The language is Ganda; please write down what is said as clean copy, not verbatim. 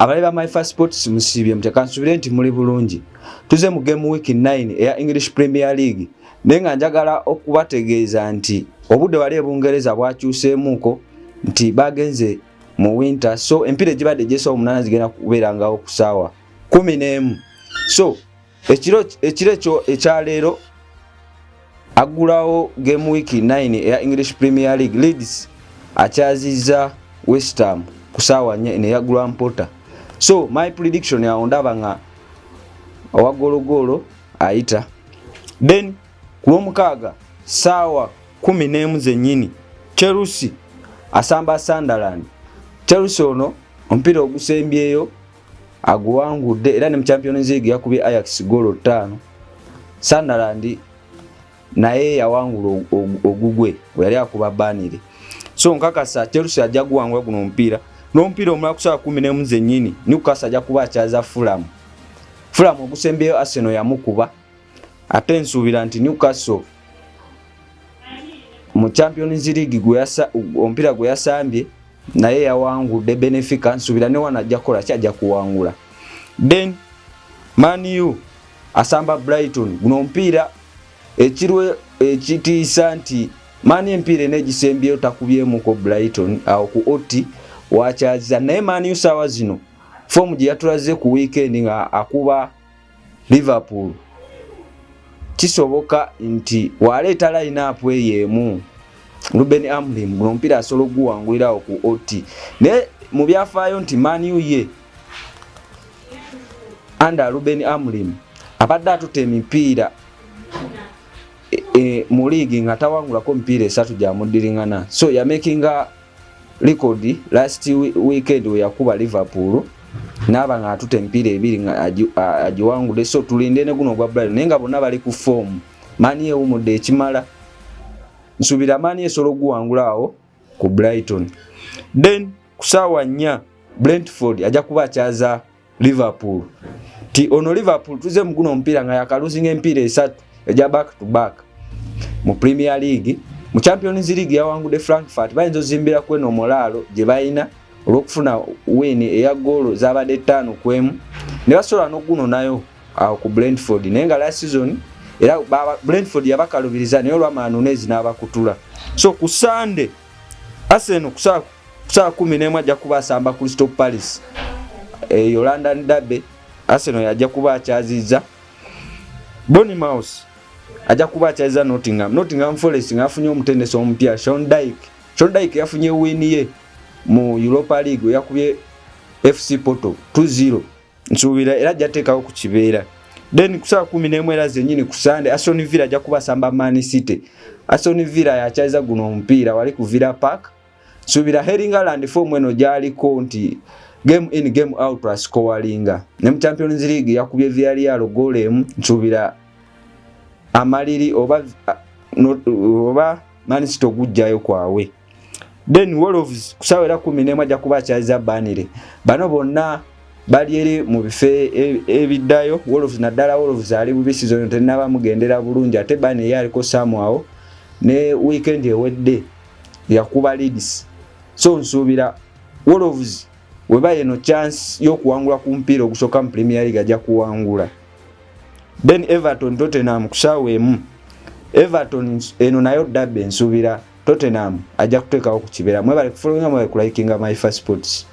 Abalabi ba My First Sports, musiibye mutya? Kansubire nti muli bulungi. Tuze mu game week 9 eya English Premier League, naye nga njagala okubategeeza nti obudde wali ebungereza bwakyuseemuko, nti bagenze mu winter, so empiira egibadde egy'essaawa 8 zigenda kubeerangawo ku ssaawa 11. So ekiro ekyo ekyaleero aggulawo game week 9 eya English Premier League, Leeds akyazizza West Ham ku saawa 4 neya Graham Potter. So my prediction awo, ndaba nga owa gologolo ayita. Then ku Lwomukaaga saawa 11 zennyini, Chelsea asamba Sunderland. Chelsea ono omupiira ogusembyeyo aguwangudde, era ne mu Champions League yakubye Ajax golo 5. Sunderland naye yawangula ogugwe we yali akuba Burnley, so nkakasa Chelsea ajja guwangula guno omupiira. N'omupiira omulala ku saawa 11 zennyini, Newcastle ajja kuba akyaza Fulham. Fulham ogusembyeyo Arsenal yamukuba, ate nsuubira nti Newcastle mu Champions League omupiira gwe yasambye naye yawangudde Benfica. Nsuubira ne wano ajja kukola ki? Ajja kuwangula. Then Man U asamba Brighton. Guno omupiira ekirwe ekitiisa nti Man empiira ena egisembyeyo takubyemuko Brighton awo ku oti wakyaziza, naye Man U saawa zino form gye yatulaze ku weekend nga akuba Liverpool, kisoboka nti waleeta line-up eyo emu Ruben Amorim, guno omupiira asobola okuguwangulirawo ku ot. Naye mu byafaayo nti Man U ye under Ruben Amorim abadde atuta emipiira mu liigi nga tawangulako emipiira esatu gyamuddiringana, so yamakinga record last weekend we yakuba Liverpool naaba nga atuta emipiira ebiri nga agiwangudde. So tulinde ne guno ogwa Brighton, naye nga bonna bali ku form. Man ewumudde ekimala, nsuubira Man esobola okuguwangula awo ku Brighton. Then ku saawa 4, Brentford ajja kuba akyaza Liverpool. Ti ono Liverpool tuze mu guno omupiira nga yakaluzinga emipiira esatu egya back to back mu Premier League. Mu Champions League yawangudde Frankfurt. Bayinza ozimbira kweno omulaalo gye balina olw'okufuna win eya goolo zabadde 5-1, ne basobola n'oguno nayo awo ku Brentford. Naye nga last season era Brentford yabakalubiriza, naye olwamala Nunez n'abakutula. So ku Sunday, Arsenal ku saa 11 ajja kuba asamba Crystal Palace, eyo London derby. Arsenal yajja kuba akyazizza. Bournemouth ajja kuba akyaziza Nottingham. Nottingham Forest nga afunye omutendesi omupya, Sean Dyche. Sean Dyche yafunye win ye mu Europa League, yakubye FC Porto 2-0. Nsuubira era ajja teekawo ku kibeera. Then ku saa 11 era zennyini ku Sunday, Aston Villa ajja kuba asamba Man City. Aston Villa yakyaza guno omupiira wali ku Villa Park. Nsuubira Erling Haaland form eno gyaliko nti game in, game out ascoringa, ne mu Champions League yakubye Villarreal goal emu. Nsuubira amaliri oba Man City ogujjayo kwawe. Then Wolves ku ssaawa era 11 ajja kuba akyaziza Burnley. Bano bonna bali eri mu bifo ebiddayo. Wolves naddala, Wolves ali bubi, season tennaba mugendera bulungi, ate Burnley ye aliko awo ne weekend ewedde yakuba Leeds. So nsuubira Wolves weba eno chance y'okuwangula ku mupiira ogusooka mu Premier League, ajja kuwangula. Then Everton Tottenham ku ssaawa 1. Everton eno nayo derby, nsuubira Tottenham ajja kuteekawo ku kibeera. Mwebale kufollowinga, mwebale kulikinga My First Sports.